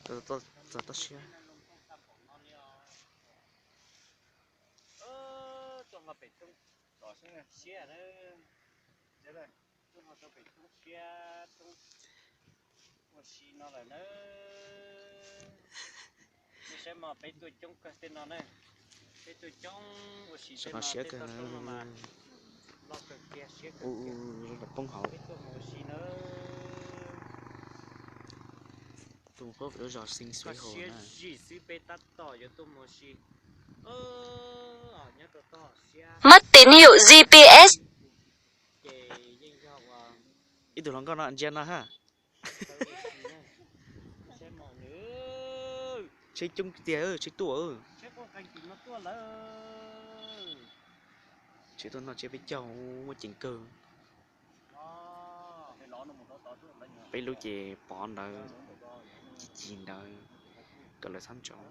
Txog toj siab. Tuaj hlo pem roob siab na. Tuaj hlo rau pem roob siab, roob ua si no lawm na. Nej saib mas peb tuaj coob kawg tej no na. Peb tuaj coob ua si tej no, siab tej kawg toj roob no mas loj kawg kiag, siab kawg kiag. Peb tuaj mus ua si na. Tuaj mus qhuab lub zos Xeev Xwm Hos na. Siab zim xwb peb tab tom yuav tuaj mus ua si. Nyob rau toj siab. Mất tín hiệu G P S. Ces yeej yog ua ib tug hluas nkauj no ntsia no ha. Tsheb coob tiag, tsheb tuaj. Tsheb tuaj noj tsiab peb caug, muaj ceem kawg. Peb lub ces pov ntawd, ci ci ntawd, kom lawv txhob ntsoov.